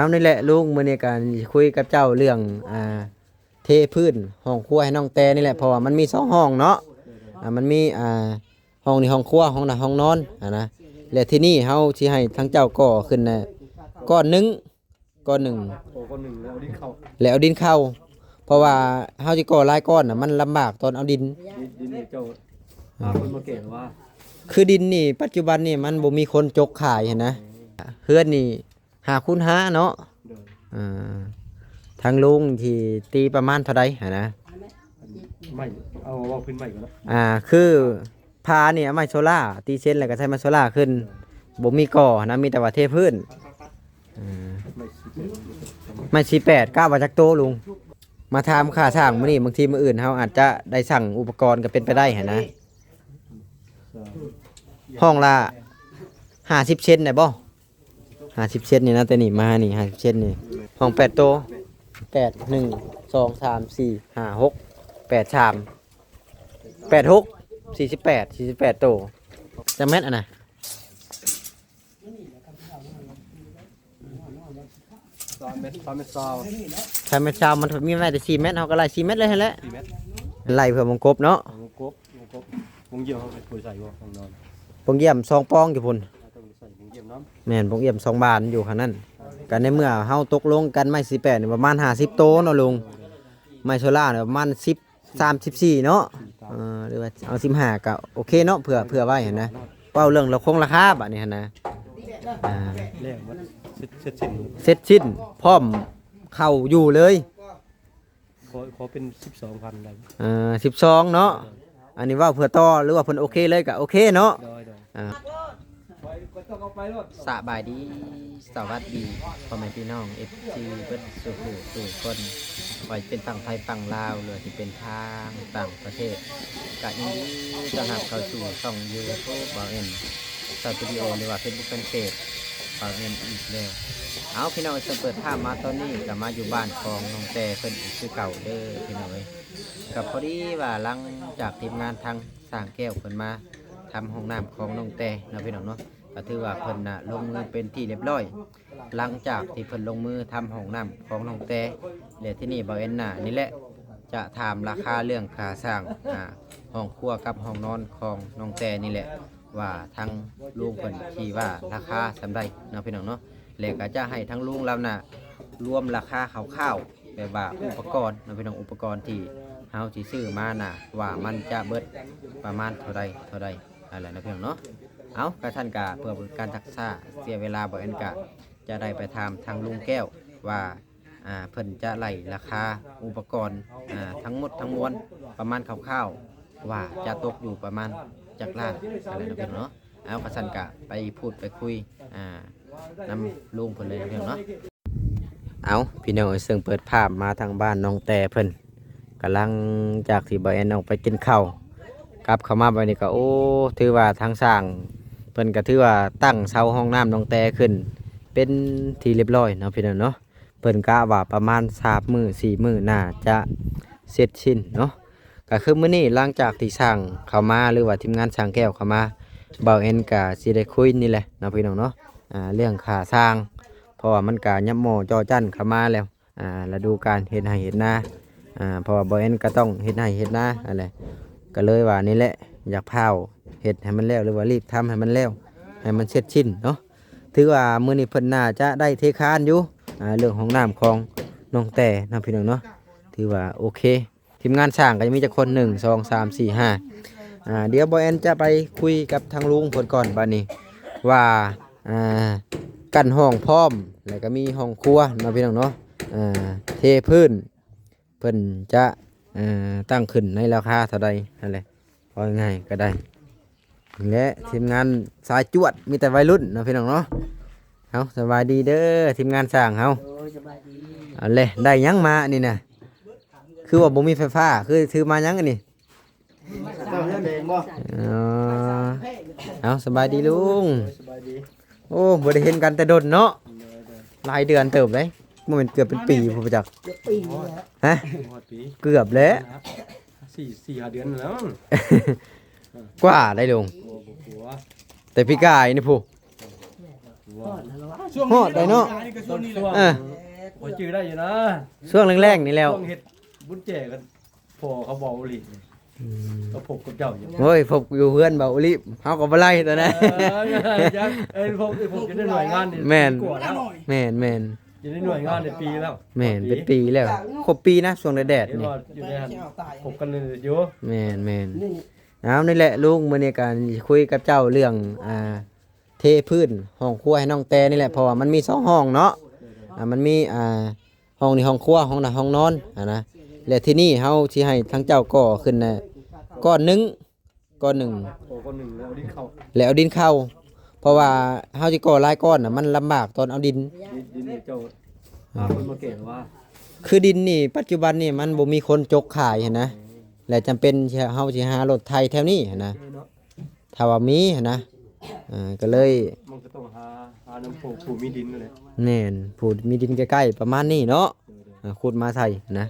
ເອົານີ້ແຫຼະລຸງ ມື້ນີ້ກໍຊິຄຸຍກັບເຈົ້າເລື່ອງ ອ່າ ເທພື້ນຫ້ອງຄົວໃຫ້ນ້ອງແຕ່ນີ້ແຫຼະ ເພາະວ່າມັນມີສອງຫ້ອງເນາະ ອ່າ ມັນມີ ອ່າ ຫ້ອງນີ້ຫ້ອງຄົວ ຫ້ອງນະ ຫ້ອງນອນຫັ້ນນະ ແລະທີ່ນີ້ເຮົາຊິໃຫ້ທາງເຈົ້າກໍ່ຂຶ້ນນະ ກ້ອນໜຶ່ງ ກ້ອນໜຶ່ງ ໂອ້ ກ້ອນໜຶ່ງ ແລ້ວເອົາດິນເຂົ້າ ແລ້ວເອົາດິນເຂົ້າ ເພາະວ່າເຮົາຊິກໍ່ຫຼາຍກ້ອນນະ ມັນລຳບາກຕອນເອົາດິນ ດິນ ດິນນີ້ເຈົ້າ ອືມ ຫາຄົນມາແກ່ວ່າ ຄືດິນນີ້ປັດຈຸບັນນີ້ມັນບໍ່ມີຄົນຈົກຂາຍຫັ້ນນະ ເຮືອນນີ້ຫ້າຄູນຫ້າເນາະ ໂດຍ ອ່າ ທາງລຸງທີ່ຕີປະມານເທົ່າໃດຫັ້ນນະ ໄມ້ ເອົາ ເວົ້າພື້ນໄມ້ກ່ອນເນາະ ອ່າ ຄື ຝານີ້ເອົາໄມ້ໂຊລ່າ ຕີເຊັນແລ້ວກໍໃສ່ໄມ້ໂຊລ່າຂຶ້ນ ບໍ່ມີກໍ່ນະ ມີແຕ່ວ່າເທພື້ນ ອ່າ ໄມ້ສີ່ແປດ ກະວ່າຈັກໂຕລຸງ? ມາຖາມຄ່າຊ່າງມື້ນີ້ ບາງທີມື້ອື່ນເຮົາອາດຈະໄດ້ສັ່ງອຸປະກອນກໍເປັນໄປໄດ້ຫັ້ນນະ ຫ້ອງລະຫ້າສິບເຊັນໄດ້ບໍ່? ຫ້າສິບເຊັນນີ້ນະ ແຕ່ນີ້ມານີ້ຫ້າສິບເຊັນນີ້ ຫ້ອງແປດໂຕ ແປດ ໜຶ່ງ ສອງ ສາມ ສີ່ ຫ້າ ຫົກ ແປດ ສາມ ແປດ ຫົກ ສີ່ສິບແປດ ສີ່ສິບແປດໂຕ ຈັກແມັດອັນນະ? ສາມແມັດ ສາມແມັດຊາວ ສາມແມັດຊາວ ມັນມີໄວ້ແຕ່ສີ່ແມັດ ເຮົາກໍໄລ່ສີ່ແມັດເລີຍຫັ້ນແຫຼະ ສີ່ແມັດ ໄລ່ເພື່ອວົງກົບເນາະ ວົງກົບ ວົງກົບ ວົງຢ້ຽມເຮົາເຮັດບໍ່ໄດ້ໃສ່ບໍ່ ຫ້ອງນອນ ວົງຢ້ຽມສອງປອງຢູ່ພຸ້ນ ເຮົາຕ້ອງໄດ້ໃສ່ວົງຢ້ຽມນຳ ແມ່ນ ວົງຢ້ຽມສອງບານຢູ່ຂ້າງນັ້ນ ກໍໃນເມື່ອເຮົາຕົກລົງກັນໄມ້ສີ່ແປດນີ້ປະມານຫ້າສິບໂຕເນາະລຸງ ໄມ້ໂຊລ່ານີ້ປະມານສິບ ສາມສິບສີ່ເນາະ ເອີ ຫຼືວ່າເອົາສິບຫ້າກໍໂອເຄເນາະ ເພື່ອ ເພື່ອໄວ້ຫັ້ນນະ ເວົ້າເລື່ອງລາຄົງລາຄາບາດນີ້ຫັ້ນນະ ອ່າ ແລ້ວໝົດ ເສັດ ເສັດສິ້ນ ເສັດສິ້ນ ພ້ອມເຂົ້າຢູ່ເລີຍ ຂໍ ຂໍເປັນສິບສອງພັນໄດ້ ເອີ ສິບສອງເນາະ ໂດຍ ອັນນີ້ເວົ້າເພື່ອຕໍ່ ຫຼືວ່າເພິ່ນໂອເຄເລີຍກໍໂອເຄເນາະ ໂດຍ ໂດຍ ອ່າ ສະບາຍດີ ສະຫວັດດີ ພໍ່ແມ່ພີ່ນ້ອງ ເອັຟຊີ ເບິດສູ່ຜູ້ສູ່ຄົນ ບໍ່ວ່າຈະເປັນຝັ່ງໄທຝັ່ງລາວ ຫຼືວ່າຊິເປັນທາງຕ່າງປະເທດ ກະຍິນດີຕ້ອນຮັບເຂົ້າສູ່ຊ່ອງຢູທູບບ່າວແອນສະຕູດິໂອ ຫຼືວ່າເຟສບຸກແຟນເພຈບ່າວແອນອີກແລ້ວ. ເອົາ ພີ່ນ້ອງເອີຍ ເຊິ່ງເປີດພາບມາຕອນນີ້ ກະມາຢູ່ບ້ານຂອງນ້ອງແຕ່ເພິ່ນອີກຄືເກົ່າເດີພີ່ນ້ອງເອີຍ. ກະພໍດີວ່າຫຼັງຈາກທີມງານທາງ ຊ່າງແກ້ວເພິ່ນມາທຳຫ້ອງນ້ຳຂອງນ້ອງແຕ່ເນາະ ພີ່ນ້ອງເນາະ ກໍຖືວ່າເພິ່ນນະລົງມືເປັນທີ່ລຽບຮ້ອຍ. ຫຼັງຈາກທີ່ເພິ່ນລົງມືທຳຫ້ອງນ້ຳຂອງນ້ອງແຕ່ ແລະ ທີ່ນີ້ບ່າວແອນນະນີ້ແຫຼະ ຈະຖາມລາຄາເລື່ອງຄ່າສ້າງ ອ່າ ຫ້ອງຄົວກັບຫ້ອງນອນຂອງນ້ອງແຕ່ນີ້ແຫຼະ ວ່າທາງລຸງເພິ່ນທີ່ວ່າລາຄາສ່ຳໃດເນາະ ພີ່ນ້ອງເນາະ ແລະ ກໍຈະໃຫ້ທາງລຸງລາວນະລວມລາຄາຄ່າວໆ ແບບວ່າອຸປະກອນເນາະ ພີ່ນ້ອງ ອຸປະກອນທີ່ເຮົາຊິຊື້ມານະ ວ່າມັນຈະເບິດປະມານເທົ່າໃດ ເທົ່າໃດ ນັ້ນແຫຼະເນາະ ພີ່ນ້ອງເນາະ. ເອົາ ກະຊັ້ນກະເພື່ອບໍ່ເປັນການຊັກຊ້າເສຍເວລາ ບ່າວແອນກະຈະໄດ້ໄປຖາມທາງລຸງແກ້ວວ່າ ອ່າ ເພິ່ນຈະໄລ່ລາຄາອຸປະກອນ ອ່າ ທັງໝົດທັງມວນປະມານຄ່າວໆ ວ່າຈະຕົກຢູ່ປະມານຈັກລ້ານ ນັ້ນແຫຼະເນາະ ພີ່ນ້ອງເນາະ. ເອົາ ກະຊັ້ນກະໄປພູດໄປຄຸຍ ອ່າ ນຳລຸງເພິ່ນເລີຍເນາະ ພີ່ນ້ອງເນາະ. ເອົາ ພີ່ນ້ອງເອີຍ ເຊິ່ງເປີດພາບມາທາງບ້ານນ້ອງແຕ່ເພິ່ນ ກຳລັງຈາກທີ່ບ່າວແອນອອກໄປກິນເຂົ້າ ກັບເຂົ້າມາບາດນີ້ກໍ ໂອ້ ຖືວ່າທາງຊ່າງເພິ່ນກໍຖືວ່າຕັ້ງເສົາຫ້ອງນ້ຳນ້ອງແຕ່ຂຶ້ນເປັນທີ່ລຽບຮ້ອຍເນາະ ພີ່ນ້ອງເນາະ. ເພິ່ນກະວ່າປະມານສາມມື້ສີ່ມື້ໜ້າຈະເສັດສິ້ນເນາະ. ກໍຄືມື້ນີ້ຫຼັງຈາກທີ່ຊ່າງເຂົ້າມາ ຫຼືວ່າທີມງານຊ່າງແກ້ວເຂົ້າມາ ບ່າວແອນກະຊິໄດ້ຄຸຍນີ້ແຫຼະເນາະ ພີ່ນ້ອງເນາະ ອ່າ ເລື່ອງຄ່າຊ່າງ ເພາະວ່າມັນກະຫຍັບໝໍ້ຈໍ້ຈັ້ນເຂົ້າມາແລ້ວ ອ່າ ລະດູການເຮັດໄຮ່ເຮັດນາ ອ່າ ເພາະວ່າບ່າວແອນກໍຕ້ອງເຮັດໄຮ່ເຮັດນາຫັ້ນແຫຼະ ກໍເລີຍວ່ານີ້ແຫຼະ ຢາກພ້າວເຮັດໃຫ້ມັນແລ້ວ ຫຼືວ່າລີບທຳໃຫ້ມັນແລ້ວ ໃຫ້ມັນເສັດສິ້ນເນາະ. ຖືວ່າມື້ນີ້ເພິ່ນໜ້າຈະໄດ້ເທຄານຢູ່ ອ່າ ເລື່ອງຫ້ອງນ້ຳຂອງນ້ອງແຕ່ເນາະ ພີ່ນ້ອງເນາະ ຖືວ່າໂອເຄ. ທີມງານຊ່າງກໍຈະມີຈັກຄົນ ໜຶ່ງ ສອງ ສາມ ສີ່ ຫ້າ ອ່າ ດຽວບ່າວແອນຈະໄປຄຸຍກັບທາງລຸງເພິ່ນກ່ອນບາດນີ້ ວ່າ ອ່າ ກັ້ນຫ້ອງພ້ອມ ແລ້ວກໍມີຫ້ອງຄົວເນາະ ພີ່ນ້ອງເນາະ ເອີ ເທພື້ນ ເພິ່ນຈະ ເອີ ຕັ້ງຂຶ້ນໃນລາຄາເທົ່າໃດຫັ້ນແຫຼະ ເວົ້າງ່າຍໆກໍໄດ້. ແລະ ທີມງານສາຍຈວດ ມີແຕ່ໄວລຸ້ນເນາະ ພີ່ນ້ອງເນາະ. ເອົາ ສະບາຍດີເດີ ທີມງານຊ່າງເຮົາ. ໂດຍ ສະບາຍດີ. ອັນແລະ ໄດ້ຫຍັງມາອັນນີ້ນະ? ຄືວ່າບໍ່ມີໄຟຟ້າ ຄືຖືມາຫຍັງອັນນີ້? ເຈົ້າເຮືອນເອງບໍ່? ອໍ ເອົາ ສະບາຍດີລຸງ. ໂດຍ ສະບາຍດີ. ໂອ້ ບໍ່ໄດ້ເຫັນກັນແຕ່ດົນເນາະ. ໂດຍ ໂດຍ. ຫຼາຍເດືອນເຕີບເດ້ ບໍ່ແມ່ນເກືອບເປັນປີພຸ້ນບໍ່ຈັກ? ເກືອບປີແລ້ວ. ຮະ? ເກືອບແລ້ວ. ສີ່ ສີ່ຫ້າເດືອນແລ້ວ. ກວ່າໄດ໋ລຸງ. ບໍ່ ບໍ່ກວ່າ. ແຕ່ປີກາຍນີ້ພຸ້ນ. ຮອດແລ້ວວະ ຮອດໄດ້ເນາະ ຊ່ວງນີ້ແຫຼະ ເອີ ຂ້ອຍຈື່ໄດ້ຢູ່ນະ ຊ່ວງແລງໆນີ້ແລ້ວ ຊ່ວງເຮັດບຸນແຈກັນ ພໍ່ເຂົາເວົ້າອີ່ຫຼີ ອືມ ກໍພົບກັບເຈົ້າຢູ່ ໂອ້ຍ ພົບຢູ່ເຮືອນເວົ້າອີ່ຫຼີ ເຮົາກໍບໍ່ໄລ່ຕົວນັ້ນ ເອີ ຍັງ ເອີ ພົບ ພົບຢູ່ໃນໜ່ວຍງານນີ້ ແມ່ນ ປີກວ່າແລ້ວ ແມ່ນໆ ຢູ່ໃນໜ່ວຍງານນີ້ປີແລ້ວ ແມ່ນ ເປັນປີແລ້ວ ຄົບປີນະ ຊ່ວງແດດໆນີ້ ເຫັນວ່າຢູ່ໃນຫັ້ນ ພົບກັນຢູ່ ແມ່ນໆ ເອົາ ນີ້ແຫຼະລຸງ ມື້ນີ້ກໍຊິຄຸຍກັບເຈົ້າເລື່ອງ ອ່າ ເທພື້ນຫ້ອງຄົວໃຫ້ນ້ອງແຕນີ້ແຫຼະ ເພາະວ່າມັນມີສອງຫ້ອງເນາະ ອ່າ ມັນມີ ອ່າ ຫ້ອງນີ້ຫ້ອງຄົວ ຫ້ອງນັ້ນຫ້ອງນອນຫັ້ນນະ ແລະ ທີ່ນີ້ເຮົາຊິໃຫ້ທາງເຈົ້າກໍ່ຂຶ້ນນະ ກ້ອນໜຶ່ງ ກ້ອນໜຶ່ງ ໂອ້ ກ້ອນໜຶ່ງ ແລ້ວເອົາດິນເຂົ້າ ແລ້ວເອົາດິນເຂົ້າ ເພາະວ່າເຮົາຊິກໍ່ຫຼາຍກ້ອນນະ ມັນລຳບາກຕອນເອົາດິນ ດິນ ດິນນີ້ເຈົ້າຫາຄົນມາແກ່ວ່າ ຄືດິນນີ້ປັດຈຸບັນນີ້ມັນບໍ່ມີຄົນຈົກຂາຍຫັ້ນນະ ແລະ ຈຳເປັນເຮົາຊິຫາລົດໄຖແຖວນີ້ຫັ້ນນະ ເອີເນາະ ຖ້າວ່າມີຫັ້ນນະ ເອີ ກໍເລີຍ ມັນກໍຕ້ອງຫາ ຫານຳຜູ້ ຜູ້ມີດິນນັ້ນແຫຼະ ແມ່ນ ຜູ້ມີດິນໃກ້ໆ ປະມານນີ້ເນາະ ເອີ ຂຸດມາໃສ່ນະ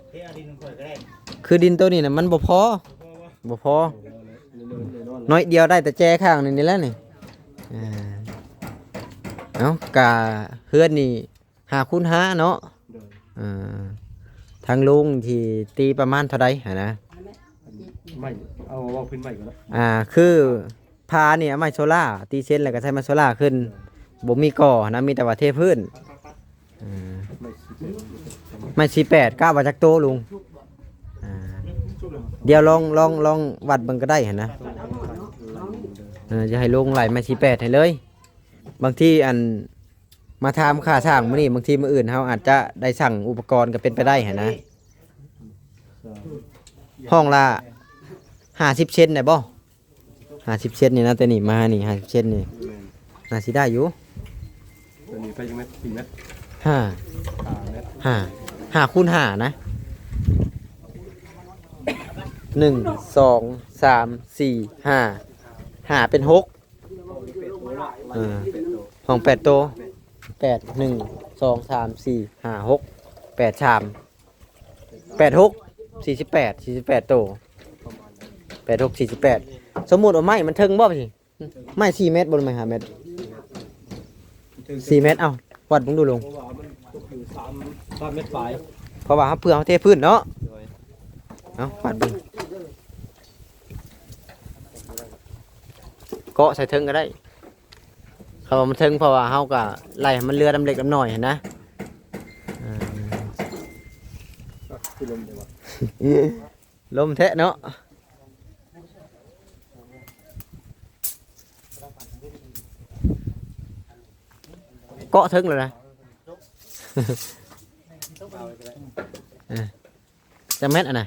ຄືດິນໂຕນີ້ນະ ມັນບໍ່ພໍ ບໍ່ພໍ ໜ້ອຍດຽວໄດ້ແຕ່ແຈຂ້າງນີ້ນີ້ແຫຼະນີ້ ເອີ ເອົ້າ ກະເຮືອນນີ້ ຫ້າຄູນຫ້າເນາະ ໂດຍ ເອີ ທາງລຸງທີ່ຕີປະມານເທົ່າໃດຫັ້ນນະ ໄມ້ ເອົາ ເວົ້າພື້ນໄມ້ກ່ອນເນາະ ອ່າ ຄືຝານີ້ເອົາໄມ້ໂຊລາ ຕີເຊັນແລ້ວກໍໃສ່ໄມ້ໂຊລາຂຶ້ນ ບໍ່ມີກໍ່ຫັ້ນນະ ມີແຕ່ວ່າເທພື້ນ ເອີ ໄມ້ສີ່ແປດ ໄມ້ສີ່ແປດ ກະວ່າຈັກໂຕລຸງ ອ່າ ດຽວລອງ ລອງ ລອງວັດເບິ່ງກໍໄດ້ຫັ້ນນະ ເອີ ຈະໃຫ້ລຸງໄລ່ໄມ້ສີ່ແປດໃຫ້ເລີຍ ບາງທີ ອັນ ມາຖາມຄ່າຊ່າງມື້ນີ້ ບາງທີມື້ອື່ນເຮົາອາດຈະໄດ້ສັ່ງອຸປະກອນກໍເປັນໄປໄດ້ຫັ້ນນະ ຫ້ອງລະຫ້າສິບເຊັນໄດ້ບໍ່? ຫ້າສິບເຊັນນີ້ນະ ແຕ່ນີ້ມາຫານີ້ຫ້າສິບເຊັນນີ້ ແມ່ນ ໜ້າຊິໄດ້ຢູ່ ຕົວນີ້ໄປຈັກແມັດ? ສີ່ແມັດ ຫ້າ ຫ້າແມັດ ຫ້າ ຫ້າຄູນຫ້ານະ ໜຶ່ງ ສອງ ສາມ ສີ່ ຫ້າ ຫ້າເປັນຫົກ ເອີ ຫ້ອງແປດໂຕ ແປດ ໜຶ່ງ ສອງ ສາມ ສີ່ ຫ້າ ຫົກ ແປດ ສາມ ແປດ ຫົກ ສີ່ສິບແປດ ສີ່ສິບແປດໂຕ ແປດ ຫົກ ສີ່ສິບແປດ ສົມມຸດວ່າໄມ້ມັນເຖິງບໍ່ ໄມ້ສີ່ແມັດບໍ່ ໄມ້ຫ້າແມັດ ສີ່ແມັດ ເອົ້າ ວັດເບິ່ງດູລຸງ ເພາະວ່າມັນຕົກຢູ່ສາມ ສາມແມັດປາຍ ເພາະວ່າເຮົາ ເພື່ອເຮົາເທພື້ນເນາະ ໂດຍ ເອົ້າ ວັດເບິ່ງ ເກາະໃສ່ເທິງກໍໄດ້ ຄຳວ່າມັນເທິງ ເພາະວ່າເຮົາກໍໄລ່ໃຫ້ມັນເຫຼືອນຳເລັກນຳນ້ອຍຫັ້ນນະ ເອີ ຄືລົມແທ້ວະ ລົມແທ້ເນາະ ເກາະເທິງແລ້ວນະ ເອີ ຈັກແມັດອັນນະ?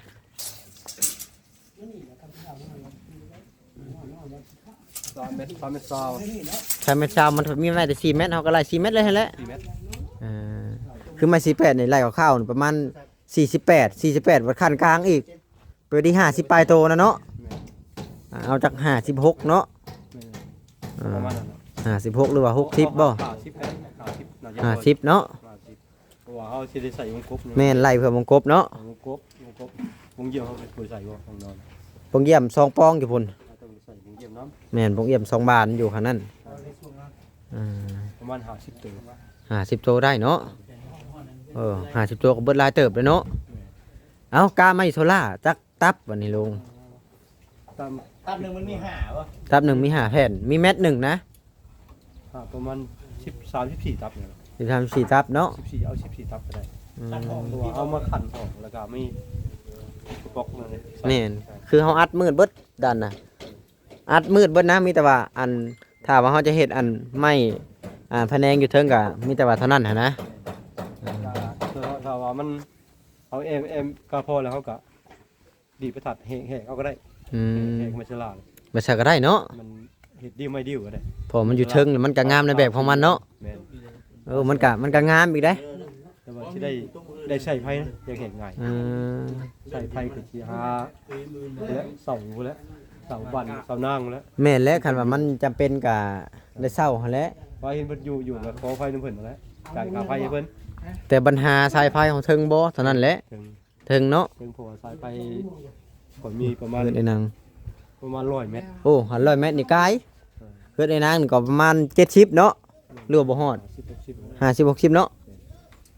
ສາມແມັດ ສາມແມັດຊາວ ສາມແມັດຊາວ ມັນມີໄມ້ແຕ່ສີ່ແມັດ ເຮົາກໍໄລ່ສີ່ແມັດເລີຍຫັ້ນແຫຼະ ສີ່ແມັດ ເອີ ຄືໄມ້ສີ່ແປດນີ້ ໄລ່ຄ່າວໆ ປະມານສີ່ສິບແປດ ສີ່ສິບແປດ ບັດຂັ້ນກາງອີກ ເປັນທີ່ຫ້າສິບປາຍໂຕນະເນາະ ແມ່ນ ອ່າ ເອົາຈັກຫ້າສິບຫົກເນາະ ແມ່ນ ອ່າ ປະມານນັ້ນແຫຼະ ຫ້າສິບຫົກ ຫຼືວ່າຫົກສິບບໍ່? ຫ້າສິບ ຫ້າສິບ ໜ້າຈະ ຫ້າສິບເນາະ ຫ້າສິບ ເພາະວ່າເຮົາຊິໄດ້ໃສ່ວົງກົບເນາະ ແມ່ນ ໄລ່ເພື່ອວົງກົບເນາະ ວົງກົບ ວົງກົບ ວົງຢ້ຽມເຮົາເຄີຍໃສ່ບໍ່? ວົງນອນ ວົງຢ້ຽມສອງປອງຢູ່ພຸ້ນ ເຮົາຕ້ອງໃສ່ວົງຢ້ຽມນຳ ແມ່ນ ວົງຢ້ຽມສອງບານຢູ່ຂ້າງນັ້ນ ອ່າ ປະມານຫ້າສິບໂຕ ຫ້າສິບໂຕໄດ້ເນາະ ເອີ ຫ້າສິບໂຕກໍເບິດຫຼາຍເຕີບເດ້ເນາະ ແມ່ນ ເອົ້າ ກາໄມ້ໂຊລາຈັກຕັບບັດນີ້ລຸງ? ຕັບ ຕັບໜຶ່ງມັນມີຫ້າບໍ່? ຕັບໜຶ່ງມີຫ້າແຜ່ນ ມີແມັດໜຶ່ງນະ ອ່າ ປະມານສິບ ສາມສິບສີ່ຕັບນີ້ແຫຼະ ສິບ ສາມສິບສີ່ຕັບເນາະ ສິບສີ່ ເອົາສິບສີ່ຕັບກໍໄດ້ ອືມ ເພາະວ່າເຮົາມາຂັນອອກ ແລ້ວກໍມີກະປ໋ອກນັ້ນແຫຼະ ແມ່ນ ຄືເຮົາອັດມືດເບິດດ້ານນະ ອັດມືດເບິດນະ ມີແຕ່ວ່າອັນ ຖ້າວ່າເຮົາຈະເຮັດອັນໄມ້ ອ່າ ພະແນງຢູ່ເທິງກໍມີແຕ່ວ່າເທົ່ານັ້ນຫັ້ນນະ ຖ້າ ຖ້າວ່າມັນ ເຮົາແອ້ມ ແອ້ມກໍພໍແລ້ວ ເຮົາກໍ ດີດປະທັດແຫກ ແຫກເອົາກໍໄດ້ ອືມ ແຫກໄມ້ສະຫຼາ ໄມ້ສະກໍໄດ້ເນາະ ມັນເຮັດດິ້ວໄມ້ດິ້ວກໍໄດ້ ເພາະມັນຢູ່ເທິງ ມັນກໍງາມໃນແບບຂອງມັນເນາະ ແມ່ນ ເອີ ມັນກໍ ມັນກໍງາມອີກເດ້ ແຕ່ວ່າຊິໄດ້ ໄດ້ໃຊ້ໄຟນະ ຈັ່ງເຮັດງ່າຍ ເອີ ໃຊ້ໄຟກໍຊິຫາ ແລະ ເສົາພຸ້ນແຫຼະ ເສົາບັ້ນ ເສົານາງພຸ້ນແຫຼະ ແມ່ນແຫຼະ ຄັນວ່າມັນຈຳເປັນກໍໄດ້ເຊົ່າຫັ້ນແຫຼະ ໄຟເຫັນເພິ່ນຢູ່ ຢູ່ກໍຂໍໄຟນຳເພິ່ນຫັ້ນແຫຼະ ຈ່າຍຄ່າໄຟໃຫ້ເພິ່ນ ແຕ່ບັນຫາສາຍໄຟເຮົາເທິງບໍ່ ເທົ່ານັ້ນແຫຼະ ເຖິງ ເຖິງເນາະ ເຖິງ ເພາະວ່າສາຍໄຟຂ້ອຍມີປະມານ ເຮືອນໄອ້ນາງ ປະມານຮ້ອຍແມັດ ໂອ້ ຮ້ອຍແມັດນີ້ກາຍ ເອີ ເຮືອນໄອ້ນາງນີ້ກໍປະມານເຈັດສິບເນາະ ຫຼືວ່າບໍ່ຮອດ? ຫ້າສິບ ຫົກສິບ ຫ້າສິບ ຫົກສິບ ເນາະ.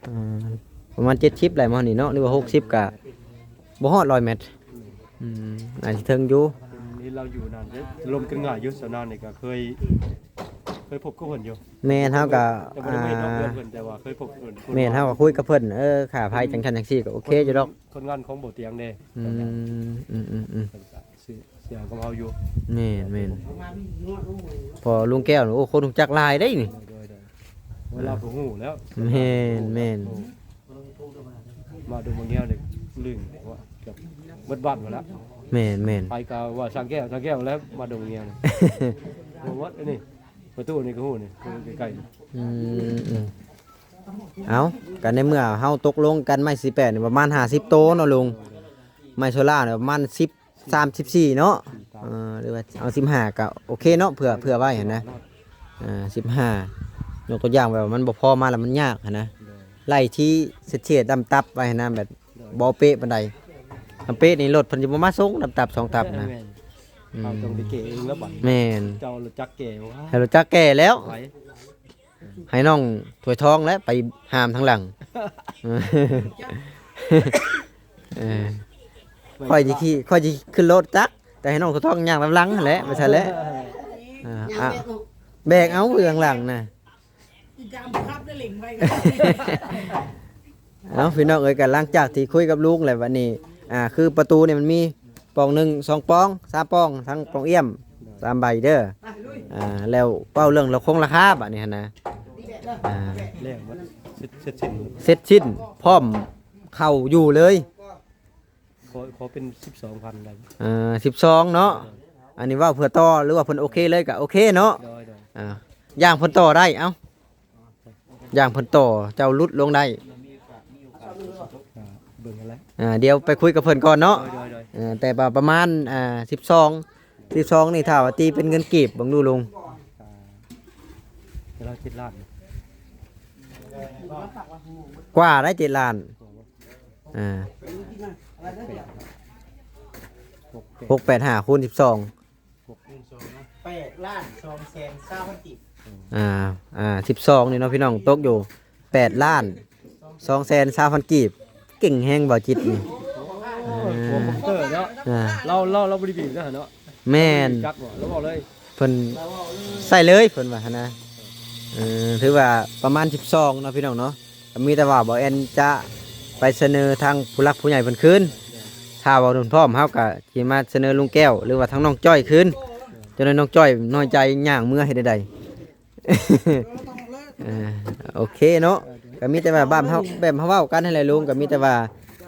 ອ່າ ປະມານເຈັດສິບໄດ້ມາຮອດນີ້ເນາະ ຫຼືວ່າຫົກສິບກະບໍ່ຮອດຮ້ອຍແມັດ. ອືມ ອາດຊິເຖິງຢູ່. ເຫັນລາວຢູ່ນັ້ນເດ້ ລົມກັນງ່າຍຢູ່. ສາວນາງນີ້ກໍເຄີຍ ເຄີຍພົບກັບເພິ່ນຢູ່. ແມ່ນ ເຮົາກໍ ແຕ່ບໍ່ໄດ້ມາເຮັດນອກເຮືອນເພິ່ນ ອ່າ ແຕ່ວ່າເຄີຍພົບເພິ່ນ. ແມ່ນ ເຮົາກໍຄຸຍກັບເພິ່ນ ເອີ ຄ່າໄຟຈັ່ງຊັ້ນຈັ່ງຊີ້ກໍໂອເຄຢູ່ດອກ. ຄົນງານຂອງບໍ່ຕຽງເດ້. ອືມ ອືມໆໆ ເພິ່ນກໍ ຊິ ຊິເອົາກັບເຮົາຢູ່. ແມ່ນໆ ພໍລຸງແກ້ວ ໂອ້ ຄົນຮູ້ຈັກຫຼາຍເດ້ນີ້. ໂດຍໆ ໂດຍ ເວລາກໍຮູ້ແລ້ວ. ແມ່ນໆ ໂອ້ ມາດົງມາແງວນີ້ ລຶ້ງວ່າເກືອບເບິດບ້ານໝົດແລ້ວ. ແມ່ນໆ ໃຜກໍວ່າຊ່າງແກ້ວ ຊ່າງແກ້ວແລ້ວ ມາດົງມາແງວນີ້. ບໍ່ໝົດອັນນີ້ ປະຕູນີ້ກໍຮູ້ນີ້ ໃກ້ໆ. ອືມໆ ເອົາ ກໍໃນເມື່ອເຮົາຕົກລົງກັນໄມ້ສີ່ແປດນີ້ປະມານຫ້າສິບໂຕເນາະລຸງ. ໄມ້ໂຊລ່ານີ້ປະມານສິບ ສາມສິບສີ່ເນາະ. ເອີ ຫຼືວ່າເອົາສິບຫ້າກໍໂອເຄເນາະ ເຜື່ອ ເຜື່ອໄວ້ຫັ້ນນະ. ອ່າ ສິບຫ້າ ຍົກຕົວຢ່າງແບບວ່າມັນບໍ່ພໍມາແລ້ວມັນຍາກຫັ້ນນະ. ໂດຍ ໄລ່ທີ່ເສດໆ ດຳຕັບໄວ້ຫັ້ນນະ ແບບ ໂດຍ ບໍ່ເປະປານໃດ. ຄັນເປະນີ້ລົດເພິ່ນຈະບໍ່ມາສົ່ງ ດຳຕັບສອງຕັບນະ. ແມ່ນໆ ອືມ ເຮົາຕ້ອງໄປແກ່ເອງແລ້ວບັດ. ແມ່ນ ເຈົ້າຮູ້ຈັກແກ່ບໍ່? ໃຫ້ຮູ້ຈັກແກ່ແລ້ວ. ໄປ ໃຫ້ນ້ອງຖ້ວຍທອງແຫຼະໄປຫາມທາງຫຼັງ. ເອີ ຂ້ອຍຊິຂີ່ ຂ້ອຍຊິຂຶ້ນລົດຈັກ ແຕ່ໃຫ້ນ້ອງຖ້ວຍທອງຍ່າງນຳຫຼັງຫັ້ນແຫຼະ ວ່າຊັ້ນແຫຼະ. ອ່າ ອ່ະ ແບກເອົາ ເບື້ອງຫຼັງນະ. ເອົາ ພີ່ນ້ອງເອີຍ ກໍຫຼັງຈາກທີ່ຄຸຍກັບລຸງແລ້ວ ບັດນີ້ ອ່າ ຄືປະຕູນີ້ມັນມີ ປ່ອງໜຶ່ງ ສອງປ່ອງ ສາມປ່ອງ ທັງປ່ອງອ້ຽມ ສາມໃບເດີ. ອ່າ ແລ້ວເວົ້າເລື່ອງລາຄາ ຄົງລາຄາບາດນີ້ຫັ້ນນະ. ອ່າ ແລ້ວໝົດ ເສັດ ເສັດສິ້ນ ເສັດສິ້ນ ພ້ອມເຂົ້າຢູ່ເລີຍ. ຂໍ ຂໍເປັນສິບສອງພັນໄດ້. ເອີ ສິບສອງເນາະ. ໂດຍ ອັນນີ້ເວົ້າເພື່ອຕໍ່ ຫຼືວ່າເພິ່ນໂອເຄເລີຍກໍໂອເຄເນາະ. ໂດຍໆ ອ່າ ຢ່າງເພິ່ນຕໍ່ໄດ້ ເອົ້າ ຢ່າງເພິ່ນຕໍ່ເຈົ້າຫຼຸດລົງໄດ້. ອ່າ ເບິ່ງຫັ້ນແຫຼະ. ອ່າ ດຽວໄປຄຸຍກັບເພິ່ນກ່ອນເນາະ. ໂດຍໆໆ ເອີ ແຕ່ວ່າປະມານ ອ່າ ສິບສອງ ສິບສອງນີ້ ຖ້າວ່າຕີເປັນເງິນກີບເບິ່ງດູລຸງ. ອ່າ ແຕ່ລະເຈັດລ້ານ ກວ່າໄດ້ ເຈັດລ້ານ. ອ່າ ຫົກແປດຫ້າ ຄູນສິບສອງ ແປດລ້ານສອງແສນຊາວພັນກີບ. ອ່າ ອ່າ ສິບສອງນີ້ເນາະ ພີ່ນ້ອງ ຕົກຢູ່ແປດລ້ານສອງແສນຊາວພັນກີບ. ເກັ່ງແຮງ ບ່າວຈິດນີ້. ໂອ້ຍ ໂອ້ ໂປຣໂມເຕີເນາະ. ອ່າ ລາວ ລາວ ລາວບໍ່ໄດ້ບີບນະເນາະ. ແມ່ນ ຈັກບໍ່ ລາວເວົ້າເລີຍ ເພິ່ນໃສ່ເລີຍ ເພິ່ນວ່າຫັ້ນນະ. ເອີ ຖືວ່າປະມານສິບສອງເນາະ ພີ່ນ້ອງເນາະ. ກໍມີແຕ່ວ່າບ່າວແອນຈະໄປສະເໜີທາງຜູ້ຫຼັກຜູ້ໃຫຍ່ເພິ່ນຄືນ. ຖ້າວ່າເພິ່ນພ້ອມ ເຮົາກໍຊິມາສະເໜີລຸງແກ້ວ ຫຼືວ່າທາງນ້ອງຈ້ອຍຄືນ. ຈະໄດ້ ນ້ອງຈ້ອຍນ້ອຍໃຈ ຍ່າງເມືອເຮັດໃດ. ເອີ ໂອເຄເນາະ. ກໍມີແຕ່ວ່າບ້ານເຮົາ ແບບເຮົາເວົ້າກັນຫັ້ນແຫຼະລຸງ ກໍມີແຕ່ວ່າ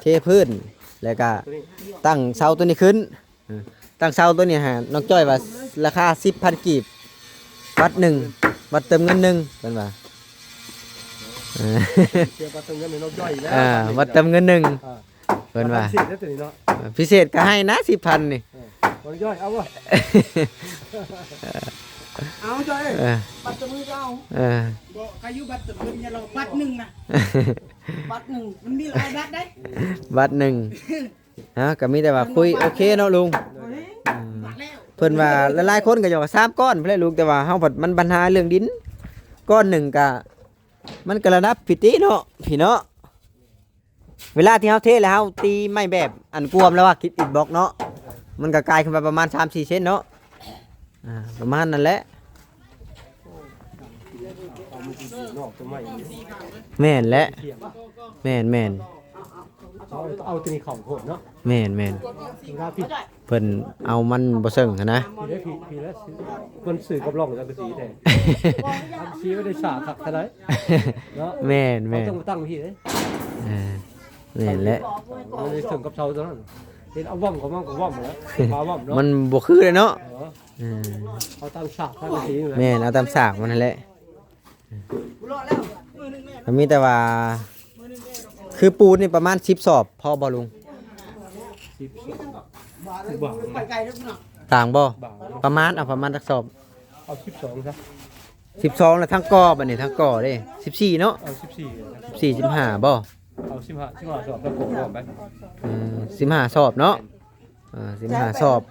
ເທພື້ນ ແລ້ວກໍຕັ້ງເສົາຕົວນີ້ຂຶ້ນ. ເອີ ຕັ້ງເສົາຕົວນີ້ຫາ ນ້ອງຈ້ອຍວ່າລາຄາສິບພັນກີບ ວັດໜຶ່ງ ວັດເຕີມເງິນໜຶ່ງ ເພິ່ນວ່າ. ເອີ ເສຍບັດເຕີມເງິນໃຫ້ນ້ອງຈ້ອຍອີກແລ້ວ. ອ່າ ວັດເຕີມເງິນໜຶ່ງ ອ່າ ເພິ່ນວ່າ ບັດພິເສດເດ້ຕົວນີ້ເນາະ. ເອີ ພິເສດກໍໃຫ້ນະ ສິບພັນນີ້. ເອີ ນ້ອງຈ້ອຍເອົາບໍ່? ເອົາຈ້ອຍເອີຍ. ເອີ ບັດເຕີມເງິນກໍເອົາ. ເອີ ບໍ່ ໃຄຢູ່ບັດເຕີມເງິນ ຢ່າລອ ບັດໜຶ່ງນະ ບັດໜຶ່ງ ມັນມີຫຼາຍບັດເດ້ ບັດໜຶ່ງ. ເອົາ ກໍມີແຕ່ວ່າຄຸຍ ໂອເຄເນາະລຸງ. ໂດຍ ອືມ ເພິ່ນວ່າຫຼາຍໆຄົນກໍຢາກສາມກ້ອນພຸ້ນແຫຼະລຸງ ແຕ່ວ່າເຮົາພັດມັນບັນຫາເລື່ອງດິນ ກ້ອນໜຶ່ງກໍ ມັນກໍລະດັບພິຕິເນາະ ພີ່ເນາະ. ເວລາທີ່ເຮົາເທແລ້ວ ເຮົາຕີໄມ້ແບບອັນກວມ ແລ້ວວ່າຄິດອິດບລັອກເນາະ ມັນກໍກາຍຂຶ້ນມາປະມານສາມສີ່ເຊັນເນາະ. ອ່າ ປະມານນັ້ນແຫຼະ. ແມ່ນແຫຼະ ແມ່ນໆ. ເອົາ ເອົາຕົວນີ້ເຂົ້າໂພດເນາະ. ແມ່ນໆ ເວລາຜິດ ເພິ່ນເອົາມັນບໍ່ເຊິ່ງຫັ້ນນະ. ຜີແລ້ວ ຜີແລ້ວ ເພິ່ນຊື້ກັບລອງສັງກະສີແທ້ ສັງກະສີບໍ່ໄດ້ສາຄັກເທົ່າໃດເນາະ. ແມ່ນໆ ເຮົາຕ້ອງຕັ້ງພີ້ເດ້. ເອີ ແມ່ນແຫຼະ ມັນໄດ້ເຊິ່ງກັບເສົາເທົ່ານັ້ນ. ເຫັນເອົາຫວ່ອມເຂົ້າມາກໍຫວ່ອມແລ້ວ ພາຫວ່ອມເນາະ. ມັນບໍ່ຄືເດ້ເນາະ. ເອີ ເອີ ເອົາຕາມສາກສັງກະສີ. ແມ່ນ ເອົາຕາມສາກມັນຫັ້ນແຫຼະ. ກໍມີແຕ່ວ່າ ຄືປູນນີ້ປະມານສິບສອບ ພໍບໍ່ລຸງ? ສິບ ບາງ ຕ່າງບໍ່? ບາງ ປະມານ ເອົາປະມານຈັກສອບ? ເອົາສິບສອງຊະ. ສິບສອງ ແລ້ວທັງກໍ່ ບັດນີ້ທັງກໍ່ເດ້ ສິບສີ່ເນາະ. ເອົາສິບສີ່ ສິບສີ່ ສິບຫ້າບໍ່? ເອົາສິບຫ້າ ສິບຫ້າສອບ ແລ້ວກໍຮວມໄປ. ເອີ ສິບຫ້າສອບເນາະ. ອ່າ ສິບຫ້າສອບ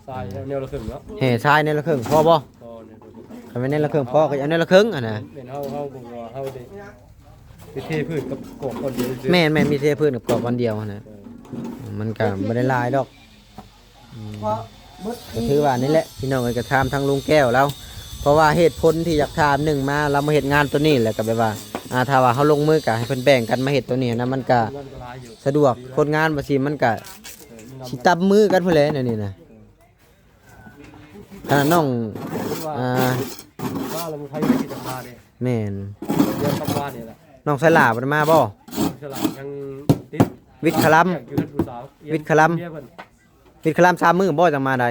ຊາຍແນວລະເຄິ່ງເນາະ. ແຫ່ຊາຍແນວລະເຄິ່ງ ພໍບໍ່? ພໍແນວລະເຄິ່ງ. ຄັນແມ່ນແນວລະເຄິ່ງພໍກໍເອົາແນວລະເຄິ່ງຫັ້ນນະ. ແມ່ນເຮົາ ເຮົາບໍ່ວ່າເຮົາໄດ້ໄປເທພື້ນກັບກອກກ້ອນດຽວຊື່. ແມ່ນໆ ມີເທພື້ນກັບກອກກ້ອນດຽວຫັ້ນນະ. ເອີ ມັນກໍບໍ່ໄດ້ຫຼາຍດອກ. ອືມ ກໍຖືວ່ານີ້ແຫຼະພີ່ນ້ອງເອີຍ ກໍຖາມທາງລຸງແກ້ວລາວ ເພາະວ່າເຫດຜົນທີ່ຢາກຖາມ ໜຶ່ງມາລາວມາເຮັດງານໂຕນີ້ ແລ້ວກໍແບບວ່າ ອ່າ ຖ້າວ່າເຮົາລົງມືກໍໃຫ້ເພິ່ນແບ່ງກັນມາເຮັດໂຕນີ້ນະ ມັນກໍສະດວກ ຄົນງານວ່າຊີ້ ມັນກໍຊິຕຳມືກັນພຸ້ນແຫຼະແນວນີ້ນະ. ເອີ ຂະໜາດນ້ອງ ອ່າ ວ່າແລ້ວມັນໃຜໄປກິນມາເດ້. ແມ່ນ ດຽວກັບວານນີ້ແຫຼະ. ນ້ອງສາລາບໍ່ໄດ້ມາບໍ່? ສາລາຍັງຕິດວິດຄະລຳ ຢູ່ເຮືອນຜູ້ສາວ ວິດຄະລຳ ເມຍເພິ່ນ ປິດຄະລຳສາມມື້ບໍ່ຈັ່ງມາໄດ້?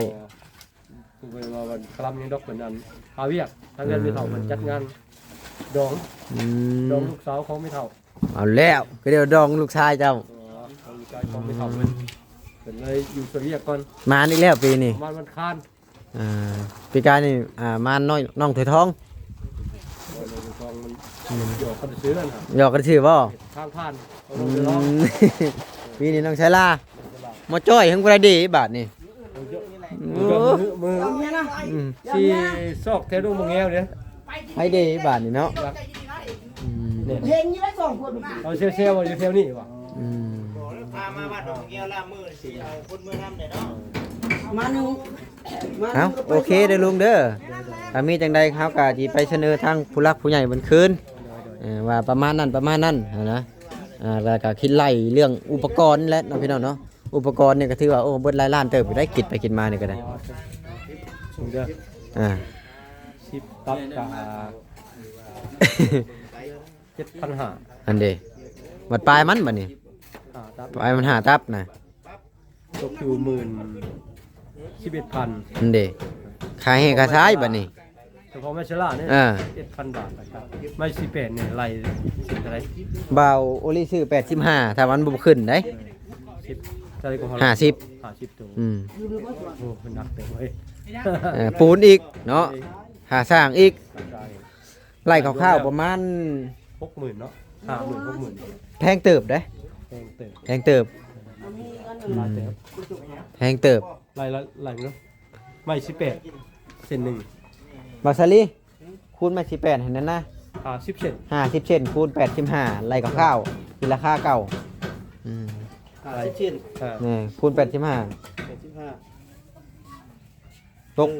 ບໍ່ ບໍ່ໄດ້ວ່າຄະລຳຫຍັງດອກ ເພິ່ນອັນຫາວຽກ ທາງເຮືອນແມ່ເຖົ້າເພິ່ນຈັດງານດອງ ອືມ ດອງລູກສາວຂອງແມ່ເຖົ້າ. ເອົາແລ້ວ ກໍດຽວດອງລູກຊາຍເຈົ້າ ເອີ ດອງລູກຊາຍຂອງແມ່ເຖົ້າເພິ່ນ ເພິ່ນເລີຍຢູ່ຊ່ວຍວຽກກ່ອນ. ມາອີກແລ້ວປີນີ້ ປະມານວັນຄານ. ອ່າ ປີກາຍນີ້ ອ່າ ມານ້ອຍ ນ້ອງຖ້ວຍທອງ ນ້ອງຖ້ວຍທອງມັນ ອືມ ຫຍອກກັນຊື່ນັ້ນ ຫຍອກກັນຊື່ບໍ່? ທາງຜ່ານຂອງນ້ອງຖ້ວຍທອງ. ອືມ ປີນີ້ນ້ອງໄຊລາ ນ້ອງໄຊລາ ໝໍຈ້ອຍ ເພິ່ນບໍ່ໄດ້ເດ້ບາດນີ້. ໂອ້ ມື້ ມື້ ອືມ ຊິຊອກແຖວດົງບັກແງວເດ້ ໃຜເດ້ບາດນີ້ເນາະ. ອືມ ເຫັນຢູ່ໄດ້ສອງຄົນ ເອົາແຊວໆ ຢູ່ແຖວນີ້ບໍ່? ອືມ ພາມາວັດດອງແກ້ວລາບມື້ຊິເອົາຄົນເມືອນຳໄດ້ເນາະ ມາໜຶ່ງ. ເອົ້າ ໂອເຄເດີລຸງເດີ ຖ້າມີຈັ່ງໃດເຮົາກໍຊິໄປສະເໜີທາງຜູ້ຫຼັກຜູ້ໃຫຍ່ເພິ່ນຄືນ ເອີ ວ່າປະມານນັ້ນປະມານນັ້ນຫັ້ນນະ. ອ່າ ແລ້ວກໍຄິດໄລ່ເລື່ອງອຸປະກອນແຫຼະເນາະພີ່ນ້ອງເນາະ ອຸປະກອນນີ້ກໍຖືວ່າ ໂອ້ ເບິດຫຼາຍລ້ານເຕີບຢູ່ໄດ໋ ຄິດໄປຄິດມານີ້ກໍໄດ້ ເດີ ອ່າ ສິບຕັບກະ ເຈັດພັນຫ້າ ອັນເດ ບັດປາຍມັນບັດນີ້ ຫ້າຕັບ ປາຍມັນຫ້າຕັບນະ ຕົກຢູ່ໝື່ນ ສິບເອັດພັນ ອັນເດ ຄ່າແຮ່ຄ່າຊາຍບັດນີ້ ສະເພາະໄມ້ຊະລານີ້ ເອີ ເອັດພັນບາດນະຄັບ ໄມ້ສີ່ແປດນີ້ໄລ່ເທົ່າໃດ? ບ່າວໂອລິຊື້ແປດສິບຫ້າ ຖ້າມັນບໍ່ຂຶ້ນໄດ໋ ເອີ ສິບ ເທົ່າໃດກໍ ຫ້າສິບ ຫ້າສິບໂຕ ອືມ ໂອ້ ມັນໜັກເຕີບເວີຍ ເອີ ປູນອີກເນາະ ຄ່າສ້າງອີກ ຄ່າສ້າງ ໄລ່ຄ່າວໆ ປະມານຫົກໝື່ນເນາະ ຫ້າໝື່ນ ຫົກໝື່ນ ແພງເຕີບເດ້ ແພງເຕີບ ແພງເຕີບ ອືມ ແພງເຕີບ ໄລ່ ໄລ່ ໄລ່ເນາະ ໄມ້ສິບແປດ ເສັ້ນໜຶ່ງ ບ່າວສາລີ ຄູນໄມ້ສິບແປດໃຫ້ແນ່ນະ ຫ້າສິບເຊັນ ຫ້າສິບເຊັນ ຄູນແປດສິບຫ້າ ໄລ່ຄ່າວໆ ທີ່ລາຄາເກົ່າ ອືມ ຫ້າສິບເຊັນ ເອີ ຄູນແປດສິບຫ້າ ແປດສິບຫ້າ ຕົກ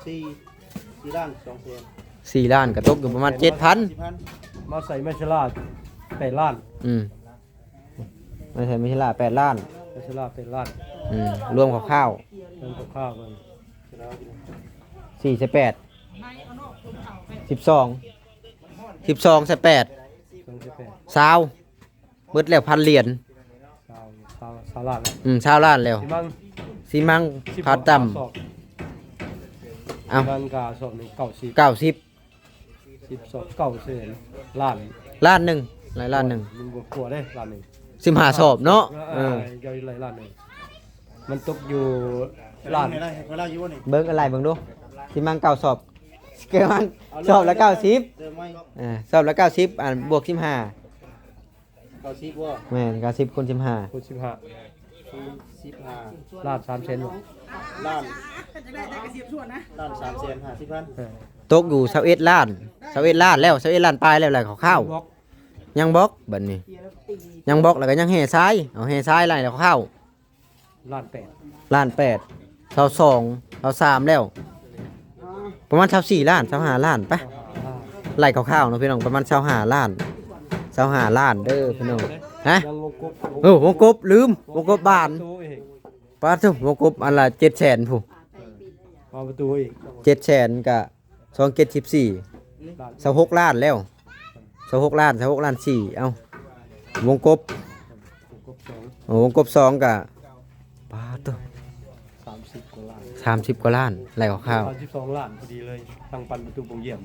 ເອີ ສີ່ ສີ່ລ້ານສອງແສນ ສີ່ລ້ານກໍຕົກຢູ່ປະມານເຈັດພັນ ມາໃສ່ໄມ້ຊະລາແປດລ້ານ ອືມ ມາໃສ່ໄມ້ຊະລາແປດລ້ານ ໄມ້ຊະລາແປດລ້ານ ອືມ ລວມຄ່າວໆ ລວມຄ່າວໆ ເບິ່ງ ສີ່ໃສ່ແປດ ສິບສອງ ສິບສອງໃສ່ແປດ ສອງໃສ່ແປດ ຊາວ ເບິດແລ້ວພັນຫຼຽນ ຊາວ ຊາວ ຊາວລ້ານແລ້ວ ອືມ ຊາວລ້ານແລ້ວ ຊີມັງ ຊີມັງ ຊິບຫົກ ຂາດຕ່ຳ ສອບ ເອົ້າ ຊີມັງກະສອບໜຶ່ງເກົ້າສິບ ເກົ້າສິບ ສິບສອບ ເກົ້າແສນ ລ້ານ ລ້ານໜຶ່ງ ຫຼາຍລ້ານໜຶ່ງ ມັນບໍ່ກວ່າເດ້ ລ້ານໜຶ່ງ ສິບຫ້າສອບເນາະ ເອີ ເອີ ເຈົ້າໄດ້ລ້ານໜຶ່ງ ມັນຕົກຢູ່ລ້ານ ເບິ່ງອັນໄລ່ເບິ່ງດູ ຊີມັງເກົ້າສອບ ສອບລະເກົ້າສິບ ເອີ ສອບລະເກົ້າສິບ ອັນບວກສິບຫ້າ ເກົ້າສິບບໍ່? ແມ່ນ ເກົ້າສິບຄູນສິບຫ້າ ຄູນສິບຫ້າ ຄູນສິບຫ້າ ລ້ານສາມແສນບໍ່? ລ້ານ ລ້ານສາມແສນຫ້າສິບພັນ ເອີ ຕົກຢູ່ຊາວເອັດລ້ານ ຊາວເອັດລ້ານແລ້ວ ຊາວເອັດລ້ານປາຍແລ້ວແຫຼະ ຄ່າວໆ ຍັງບອກ ຍັງບອກ ບັດນີ້ ຍັງບອກ ແລ້ວກໍຍັງແຮ່ຊາຍ ເອົາແຮ່ຊາຍໄລ່ແລ້ວຄ່າວໆ ລ້ານແປດ ລ້ານແປດ ຊາວສອງ ຊາວສາມແລ້ວ ປະມານຊາວສີ່ລ້ານ ຊາວຫ້າລ້ານ ໄປ ໄລ່ຄ່າວໆເນາະພີ່ນ້ອງ ປະມານຊາວຫ້າລ້ານ ຊາວຫ້າລ້ານເດີພີ່ນ້ອງ ຮະ ຍັງວົງກົບ ເອີ ວົງກົບ ລືມ ວົງກົບບານ ປະຕູອີກ ປາດໂທ້ ວົງກົບອັນລະເຈັດແສນພຸ້ນ ເອີ ປະຕູອີກ ເຈັດແສນກະ ສອງເຈັດສິບສີ່ ຊາວຫົກລ້ານແລ້ວ ຊາວຫົກລ້ານ ຊາວຫົກລ້ານສີ່ ເອົ້າ ວົງກົບ ວົງກົບສອງ ໂອ້ ວົງກົບສອງກະ ປາດໂທ້ ສາມສິບກວ່າລ້ານ ສາມສິບກວ່າລ້ານ ໄລ່ຄ່າວໆ ສາມສິບສອງລ້ານພໍດີເລີຍ ທັງປັນປະຕູບົງຢ້ຽມ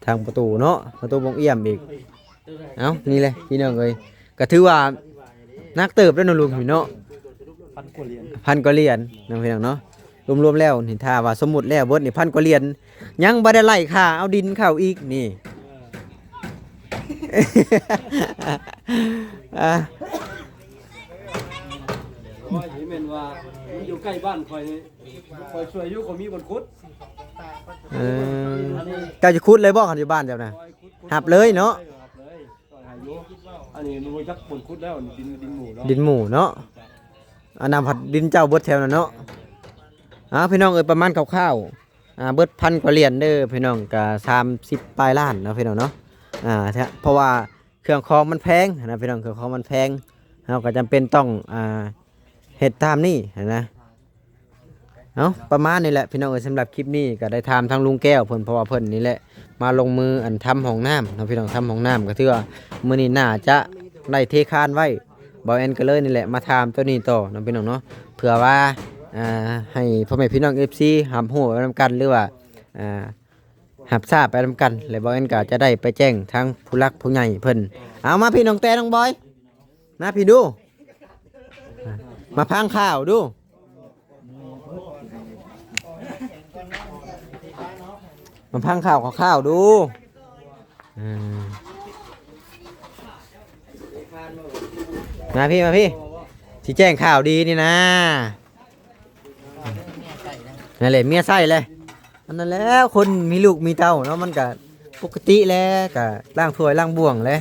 ທັງປະຕູເນາະ ປະຕູບົງຢ້ຽມອີກ ເອົ້າ ນີ້ແຫຼະພີ່ນ້ອງເອີຍ ກໍຖືວ່າໜັກເຕີບແລ້ວເນາະລຸງເນາະ ພັນກວ່າຫຼຽນ ພັນກວ່າຫຼຽນເນາະພີ່ນ້ອງເນາະ ລວມໆແລ້ວນີ້ ຖ້າວ່າສົມມຸດແລ້ວເບິດນີ້ ພັນກວ່າຫຼຽນ ຍັງບໍ່ໄດ້ໄລ່ຄ່າເອົາດິນເຂົ້າອີກນີ້ ອ່າ ໂອ້ຍ ແມ່ນວ່າມັນຢູ່ໃກ້ບ້ານຂ້ອຍນີ້ ຂ້ອຍຊ່ວຍຢູ່ ຂ້ອຍມີບ່ອນຂຸດ ເອີ ເຈົ້າຈະຂຸດເລີຍບໍ່ ຄັນຢູ່ບ້ານເຈົ້ານະ? ຮັບເລີຍເນາະ. ຮັບເລີຍ ຕ້ອງໃຫ້ຢູ່. ອັນນີ້ຮູ້ຈັກບ່ອນຂຸດແລ້ວ ດິນ ດິນໝູ່ເນາະ ດິນໝູ່ເນາະ. ອັນນັ້ນພັດດິນເຈົ້າເບິດແຖວນັ້ນເນາະ. ອ້າວ ພີ່ນ້ອງເອີຍ ປະມານຄ່າວໆ ອ່າ ເບິດພັນກວ່າຫຼຽນເດີພີ່ນ້ອງ ກະສາມສິບປາຍລ້ານເນາະພີ່ນ້ອງເນາະ. ອ່າ ເພາະວ່າເຄື່ອງຂອງມັນແພງນະພີ່ນ້ອງ ເຄື່ອງຂອງມັນແພງ ເຮົາກໍຈຳເປັນຕ້ອງ ອ່າ ເຮັດຕາມນີ້ນະ. ເອົາ ປະມານນີ້ແຫຼະພີ່ນ້ອງເອີຍ ສຳລັບຄລິບນີ້ກໍໄດ້ຖາມທາງລຸງແກ້ວເພິ່ນ ເພາະວ່າເພິ່ນນີ້ແຫຼະມາລົງມື ອັນ ທຳຫ້ອງນ້ຳເນາະພີ່ນ້ອງ. ທຳຫ້ອງນ້ຳກໍຖືວ່າມື້ນີ້ໜ້າຈະໄດ້ເທຄານໄວ້ ບ່າວແອນກໍເລີຍນີ້ແຫຼະມາຖາມໂຕນີ້ຕໍ່ເນາະພີ່ນ້ອງເນາະ ເພື່ອວ່າ ອ່າ ໃຫ້ພໍ່ແມ່ພີ່ນ້ອງເອັຟຊີຮັບຮູ້ໄປນຳກັນ ຫຼືວ່າ ອ່າ ຮັບຊາບໄປນຳກັນ ແລະ ບ່າວແອນກໍຈະໄດ້ໄປແຈ້ງທາງຜູ້ຫຼັກຜູ້ໃຫຍ່ເພິ່ນ. ເອົາ ມາພີ່ນ້ອງແຕ່ ນ້ອງບອຍ ມາພີ່ດູ ມາຟັງຂ່າວດູ ມາຟັງຂ່າວຄ່າວໆດູ. ເອີ ມາພີ່ ມາພີ່ ຊິແຈ້ງຂ່າວດີນີ້ນະ. ນັ້ນແຫຼະ ເມຍໃຊ້ແຫຼະ. ອັນນັ້ນແຫຼະ ຄົນມີລູກມີເຕົ້າເນາະ ມັນກະປົກກະຕິແຫຼະ ກະລ້າງຖ້ວຍລ້າງບ່ວງແຫຼະ.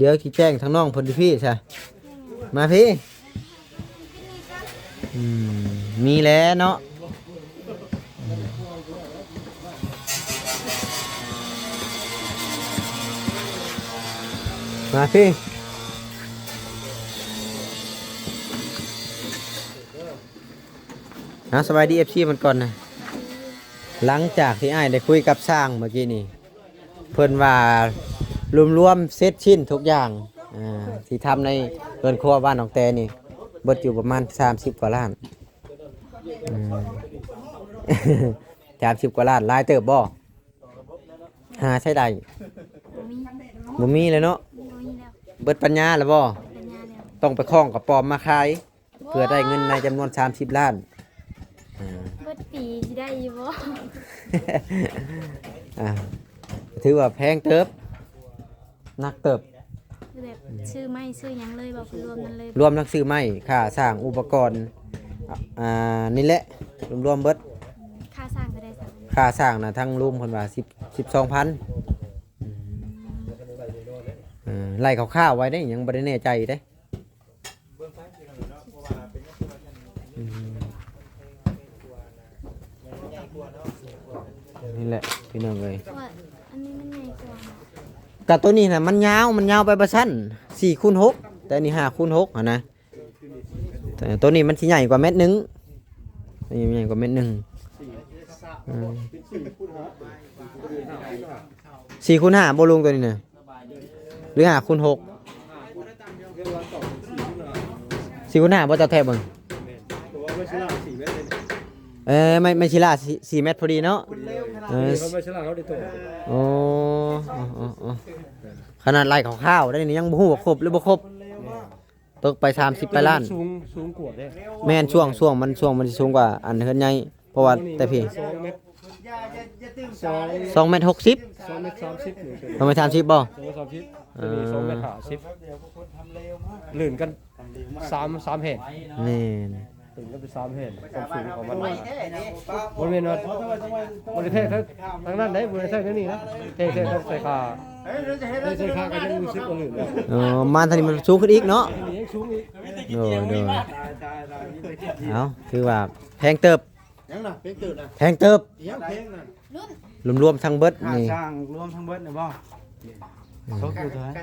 ດຽວຊິແຈ້ງທາງນ້ອງເພິ່ນຢູ່ພີ້ຊະ. ມາພີ້. ອືມ ມີແຫຼະເນາະ. ມາພີ້. ເອົາ ສະບາຍດີ ເອັຟຊີ ເພິ່ນກ່ອນນະ. ຫຼັງຈາກທີ່ອ້າຍໄດ້ຄຸຍກັບຊ່າງເມື່ອກີ້ນີ້ ເພິ່ນວ່າລວມໆເສັດສິ້ນທຸກຢ່າງ ອ່າ ທີ່ທຳໃນເຮືອນຄົວບ້ານໜອງແຕນີ້ ເບິດຢູ່ປະມານສາມສິບກວ່າລ້ານ. ອືມ ສາມສິບກວ່າລ້ານ ຫຼາຍເຕີບບໍ່? ຫາໃຊ້ໄດ້ ບໍ່ມີ ບໍ່ມີແລ້ວເນາະ. ບໍ່ມີແລ້ວ ເບິດປັນຍາແລ້ວບໍ່? ປັນຍາແລ້ວ ຕ້ອງໄປຄ້ອງກະປອມມາຂາຍ ເພື່ອໄດ້ເງິນໃນຈຳນວນສາມສິບລ້ານ. ອ່າ ເບິດປີຊິໄດ້ຢູ່ບໍ່? ອ່າ ຖືວ່າແພງເຕີບ ໜັກເຕີບ. ແບບຊື້ໄມ້ຊື້ຫຍັງເລີຍບໍ່? ຄືລວມນັ້ນເລີຍ ລວມທັງຊື້ໄມ້ ຄ່າສ້າງ ອຸປະກອນ ອ່າ ນີ້ແຫຼະ ລວມໆເບິດ. ຄ່າສ້າງເທົ່າໃດ? ຄ່າສ້າງນະ ທາງລຸງເພິ່ນວ່າສິບ ສິບສອງພັນ. ອືມ ເອີ ໄລ່ຄ່າວໆໄວ້ເດ້ ຍັງບໍ່ໄດ້ແນ່ໃຈເດ້. ອືມ ນີ້ແຫຼະພີ່ນ້ອງເອີຍ ວ່າອັນນີ້ມັນໃຫຍ່ກວ່າ. ກະໂຕນີ້ນະ ມັນຍາວ ມັນຍາວໄປປະຊັ້ນ ສີ່ຄູນຫົກ ແຕ່ອັນນີ້ຫ້າຄູນຫົກຫັ້ນນະ. ແຕ່ໂຕນີ້ມັນຊິໃຫຍ່ກວ່າແມັດໜຶ່ງ ໂຕນີ້ໃຫຍ່ກວ່າແມັດໜຶ່ງ. ອືມ ສີ່ຄູນຫ້າບໍ່ລຸງ ໂຕນີ້ນະ? ຫຼື ຫ້າຄູນຫົກ? ສີ່ຄູນຫ້າບໍ່? ເຈົ້າແທກເບິ່ງ. ແມ່ນ ເພາະວ່າໄມ້ຊິລາກສີ່ແມັດເດ້. ເອີ ໄມ້ ໄມ້ຊິລາກສີ່ ສີ່ແມັດພໍດີເນາະ. ເອີ ເຂົາໄມ້ຊິລາກເຮົາໄດ້ໂຕ. ໂອ້ ໂອ້ ໂອ້ ໂອ້ ຂະໜາດໄລ່ຄ່າວໆໄດ້ນີ້ ຍັງບໍ່ຮູ້ວ່າຄົບຫຼືບໍ່ຄົບ. ແມ່ນ ຕົກໄປສາມສິບປາຍລ້ານ. ສູງ ສູງກວ່າເດ້. ແມ່ນ ຊ່ວງ ຊ່ວງມັນ ຊ່ວງມັນຊິສູງກວ່າອັນເຮືອນໃຫຍ່ ເພາະວ່າແຕ່ພີ້ ສອງແມັດ ສອງ ສອງແມັດຫົກສິບ ສອງແມັດສາມສິບ ສອງແມັດສາມສິບບໍ່? ສອງແມັດສາມສິບ ເອີ ສອງແມັດຫ້າສິບ ລື່ນກັນສາມ ສາມແຜ່ນ. ແມ່ນ ຕື່ນກັນເປັນສາມແຜ່ນ ຄວາມສູງຂອງມັນ. ບໍ່ແມ່ນວ່າ ບໍ່ໄດ້ແທກທາງ ທາງນັ້ນໄດ໋ ບໍ່ໄດ້ແທກທາງນີ້ນະ ແທກ ແທກທາງສາຍຄາ ແທກສາຍຄາກໍຍັງຮູ້ສຶກວ່າລື່ນ. ອໍ ມາທາງນີ້ມັນສູງຂຶ້ນອີກເນາະ. ທາງນີ້ຍັງສູງອີກ. ໂດຍ ໂດຍ. ເອົາ ຖືວ່າແພງເຕີບ. ຫຍັງນະ? ແພງເຕີບນະ? ແພງເຕີບ. ອີຫຍັງແພງນະ? ລວມໆທັງເບິດນີ້ ຄ່າສ້າງລວມທັງເບິດນີ້ບໍ່? ອືມ ຕົກຢູ່ເທົ່າໃດ?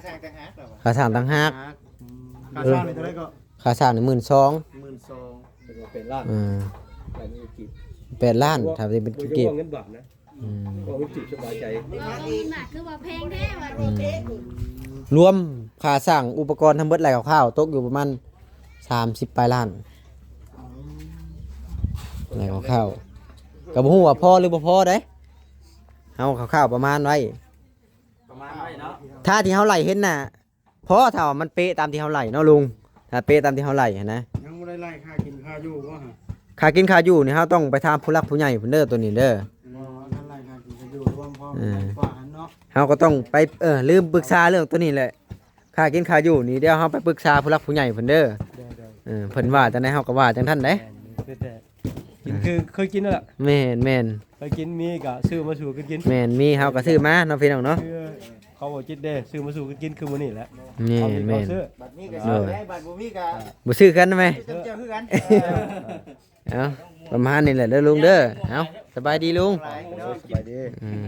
ຄ່າສ້າງຕ່າງຫາກ. ອືມ ຄ່າສ້າງນີ້ເທົ່າໃດກໍ? ຄ່າສ້າງນີ້ໝື່ນສອງ. ໝື່ນສອງ ເປັນແປດລ້ານ. ອືມ ແປດລ້ານ ຖ້າເປັນເງິນກີບ. ບໍ່ເວົ້າເງິນບາດນະ. ອືມ ເວົ້າເງິນກີບສະບາຍໃຈ. ເວົ້າເງິນບາດຄືວ່າແພງແທ້ວ່າ. ອືມ ລວມຄ່າສ້າງອຸປະກອນທັງເບິດໄລ່ຄ່າວໆ ຕົກຢູ່ປະມານສາມສິບປາຍລ້ານ. ໄລ່ຄ່າວໆ ກໍບໍ່ຮູ້ວ່າພໍຫຼືບໍ່ພໍເດ້. ເຮົາຄ່າວໆປະມານໄວ້ ປະມານໄວ້ເນາະ. ຖ້າທີ່ເຮົາໄລ່ເຫັນນະ ພໍ ຖ້າວ່າມັນເປະຕາມທີ່ເຮົາໄລ່ເນາະລຸງ ຖ້າເປະຕາມທີ່ເຮົາໄລ່ຫັ້ນນະ. ຍັງບໍ່ໄດ້ໄລ່ຄ່າກິນຄ່າຢູ່ບໍ່ຫະ? ຄ່າກິນຄ່າຢູ່ນີ້ເຮົາຕ້ອງໄປຖາມຜູ້ຫຼັກຜູ້ໃຫຍ່ເພິ່ນເດີ ໂຕນີ້ເດີ. ບໍ່ ຄັນໄລ່ຄ່າກິນຄ່າຢູ່ລວມພ້ອມ ເອີ ກວ່າຫັ້ນເນາະ ເຮົາກໍຕ້ອງໄປ ເອີ ລືມປຶກສາເລື່ອງໂຕນີ້ແຫຼະ. ຄ່າກິນຄ່າຢູ່ນີ້ ດຽວເຮົາໄປປຶກສາຜູ້ຫຼັກຜູ້ໃຫຍ່ເພິ່ນເດີ. ໂດຍໆ ເອີ ເພິ່ນວ່າຈັ່ງໃດເຮົາກໍວ່າຈັ່ງນັ້ນເດ້. ແມ່ນ ຄືແຕ່ ກິນຄືເຄີຍກິນນັ້ນແຫຼະ ແມ່ນໆ ເຄີຍກິນ ມີກະຊື້ມາສູ່ກັນກິນ ແມ່ນ ມີເຮົາກະຊື້ມາເນາະພີ່ນ້ອງເນາະ ຄືເຂົາບໍ່ຈິດເດ້ ຊື້ມາສູ່ກັນກິນຄືມື້ນີ້ແຫຼະ ແມ່ນໆ ເອົາເອົາຊື້ ບັດມີກະຊື້ໄດ້ ບັດບໍ່ມີກະບໍ່ຊື້ຄືກັນແມ່ນບໍ່ ເຈົ້າຄືກັນ ເອີ ເອົາ ປະມານນີ້ແຫຼະເດີລຸງເດີ ເອົາ ສະບາຍດີລຸງ ສະບາຍດີ ອືມ